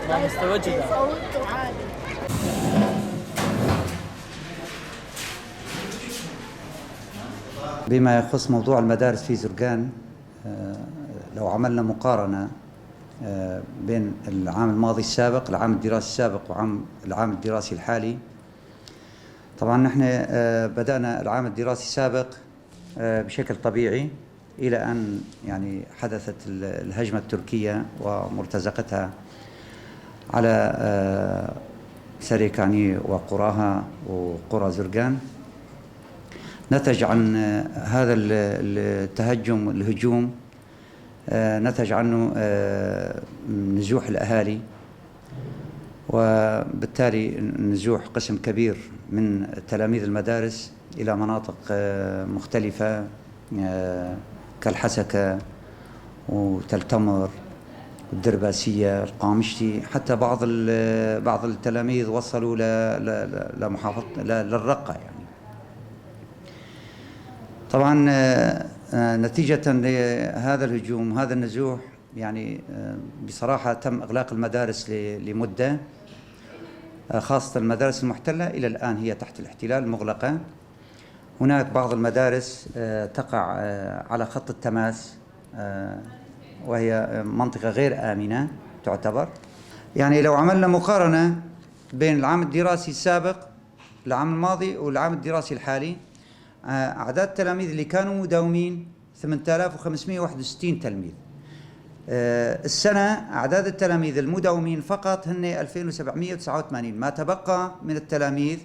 ما مستوجبة. بما يخص موضوع المدارس في زرقان، لو عملنا مقارنة بين العام الماضي السابق، العام الدراسي السابق، وعام العام الدراسي الحالي، طبعا نحن بدأنا العام الدراسي السابق بشكل طبيعي إلى أن يعني حدثت الهجمة التركية ومرتزقتها على سريكاني وقراها وقرى زرقان. نتج عن هذا التهجم الهجوم نتج عنه نزوح الأهالي، وبالتالي نزوح قسم كبير من تلاميذ المدارس إلى مناطق مختلفة كالحسكة وتل تمر الدرباسية القامشتي، حتى بعض التلاميذ وصلوا لمحافظة للرقة يعني. طبعا نتيجة لهذا الهجوم هذا النزوح يعني بصراحة تم إغلاق المدارس لمدة، خاصة المدارس المحتلة إلى الآن هي تحت الاحتلال مغلقة. هناك بعض المدارس تقع على خط التماس، وهي منطقة غير آمنة تعتبر. يعني لو عملنا مقارنة بين العام الدراسي السابق العام الماضي والعام الدراسي الحالي، أعداد التلاميذ اللي كانوا مداومين 8561 تلميذ. السنة أعداد التلاميذ المداومين فقط هن 2789، ما تبقى من التلاميذ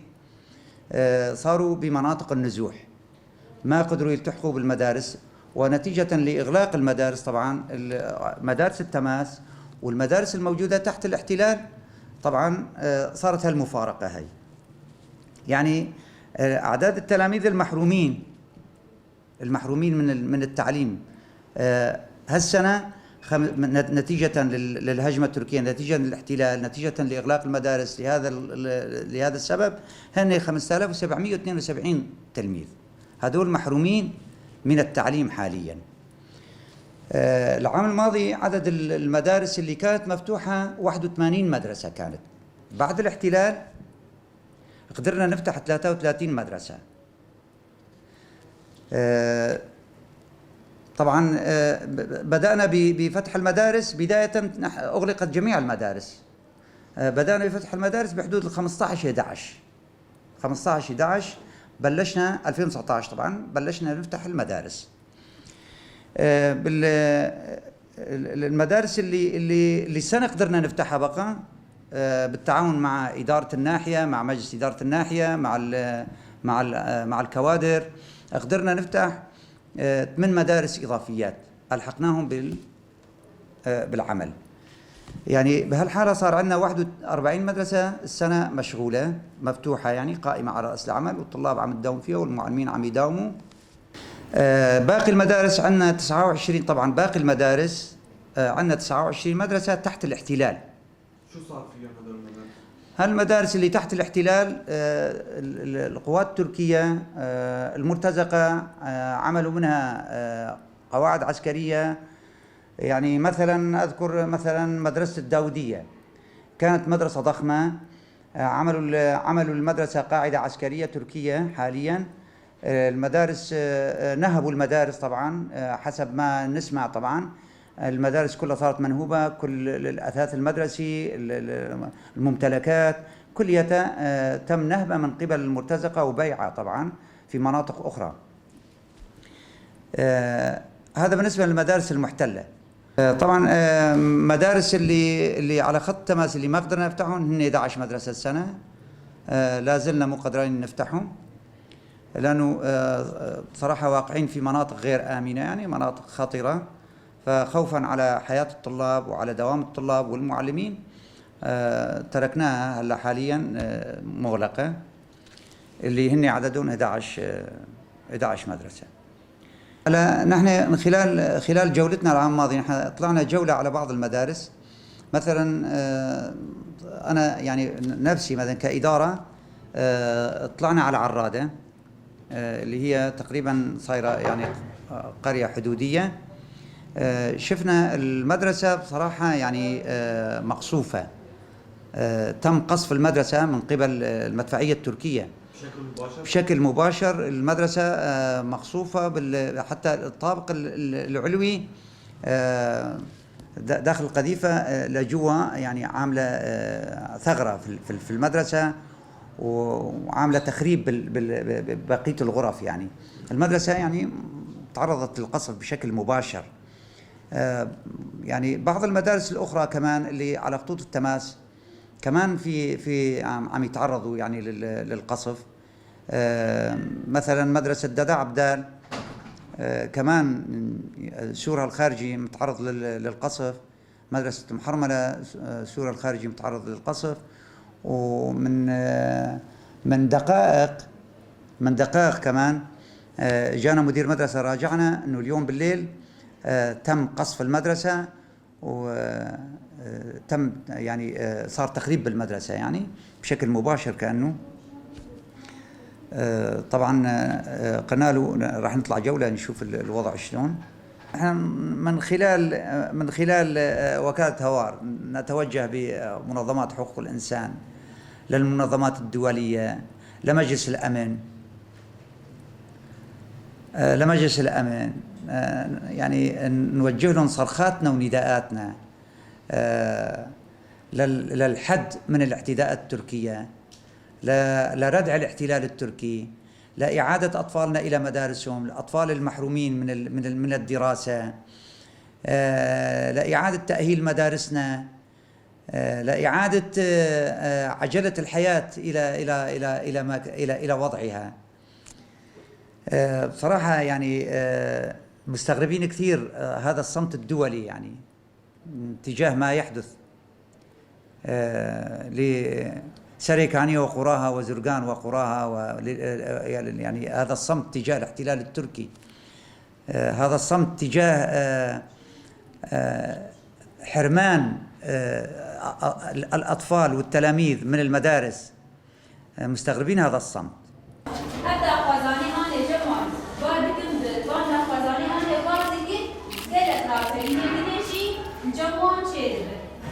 صاروا بمناطق النزوح، ما قدروا يلتحقوا بالمدارس، ونتيجة لإغلاق المدارس طبعا مدارس التماس والمدارس الموجودة تحت الاحتلال طبعا صارت هالمفارقة هي. يعني أعداد التلاميذ المحرومين من التعليم هالسنة نتيجة للهجمة التركية، نتيجة للاحتلال، نتيجة لإغلاق المدارس لهذا السبب، هن 5772 تلميذ هذول محرومين من التعليم حاليا. العام الماضي عدد المدارس اللي كانت مفتوحة 81 مدرسة كانت، بعد الاحتلال قدرنا نفتح 33 مدرسة. طبعا بدأنا بفتح المدارس بداية، أغلقت جميع المدارس، بدأنا بفتح المدارس بحدود ال 15/11، 15/11 بلشنا 2019 طبعا بلشنا نفتح المدارس. المدارس اللي السنة قدرنا نفتحها بقى بالتعاون مع إدارة الناحية، مع مجلس إدارة الناحية، مع الكوادر، قدرنا نفتح 8 مدارس إضافيات ألحقناهم بالعمل. يعني بهالحالة صار عندنا 41 مدرسة السنة مشغولة مفتوحة، يعني قائمة على رأس العمل، والطلاب عم تداوم فيها والمعلمين عم يداوموا. باقي المدارس عندنا 29، طبعا باقي المدارس عندنا 29 مدرسة تحت الاحتلال. شو صار فيها هدول المدارس؟ هالمدارس اللي تحت الاحتلال القوات التركية المرتزقة عملوا منها قواعد عسكرية. يعني مثلا أذكر مثلا مدرسة الداودية كانت مدرسة ضخمة، عملوا المدرسة قاعدة عسكرية تركية حاليا. المدارس نهبوا المدارس طبعا حسب ما نسمع، طبعا المدارس كلها صارت منهوبة، كل الأثاث المدرسي، الممتلكات كلها تم نهبها من قبل المرتزقة وبيعها طبعا في مناطق أخرى. هذا بالنسبة للمدارس المحتلة. طبعا مدارس اللي على خط تماس اللي ما قدرنا نفتحهم هن 11 مدرسة السنة، لا زلنا مو قادرين نفتحهم لأنه بصراحة واقعين في مناطق غير آمنة، يعني مناطق خطرة، فخوفا على حياة الطلاب وعلى دوام الطلاب والمعلمين تركناها هلا حاليا مغلقة، اللي هن عددهم 11 مدرسة. هلا نحن من خلال جولتنا العام الماضي نحن طلعنا جولة على بعض المدارس. مثلا أنا يعني نفسي مثلا كإدارة طلعنا على عرادة اللي هي تقريبا صايرة يعني قرية حدودية. شفنا المدرسة بصراحة يعني مقصوفة، تم قصف المدرسة من قبل المدفعية التركية. بشكل مباشر؟ بشكل مباشر. المدرسة مقصوفة حتى الطابق العلوي داخل القذيفة لجوا، يعني عاملة ثغرة في المدرسة وعاملة تخريب ببقية الغرف. يعني المدرسة يعني تعرضت للقصف بشكل مباشر. يعني بعض المدارس الأخرى كمان اللي على خطوط التماس كمان في عم يتعرضوا يعني للقصف. مثلا مدرسة دادا عبدال كمان سورها الخارجي متعرض للقصف، مدرسة محرملة سورها الخارجي متعرض للقصف. ومن من دقائق كمان جانا مدير مدرسة راجعنا انه اليوم بالليل تم قصف المدرسة وتم يعني صار تخريب بالمدرسة يعني بشكل مباشر كأنه. طبعا قلنا له راح نطلع جولة نشوف الوضع شلون. احنا من خلال وكالة هوار نتوجه بمنظمات حقوق الإنسان للمنظمات الدولية، لمجلس الأمن، لمجلس الأمن، يعني نوجه لهم صرخاتنا ونداءاتنا للحد من الاعتداءات التركية، لردع الاحتلال التركي، لإعادة أطفالنا إلى مدارسهم، الأطفال المحرومين من الدراسة، لإعادة تأهيل مدارسنا، لإعادة عجلة الحياة إلى وضعها. بصراحة يعني مستغربين كثير هذا الصمت الدولي يعني تجاه ما يحدث لسريكانية وقراها وزرقان وقراها، يعني هذا الصمت تجاه الاحتلال التركي، هذا الصمت تجاه حرمان الأطفال والتلاميذ من المدارس. مستغربين هذا الصمت.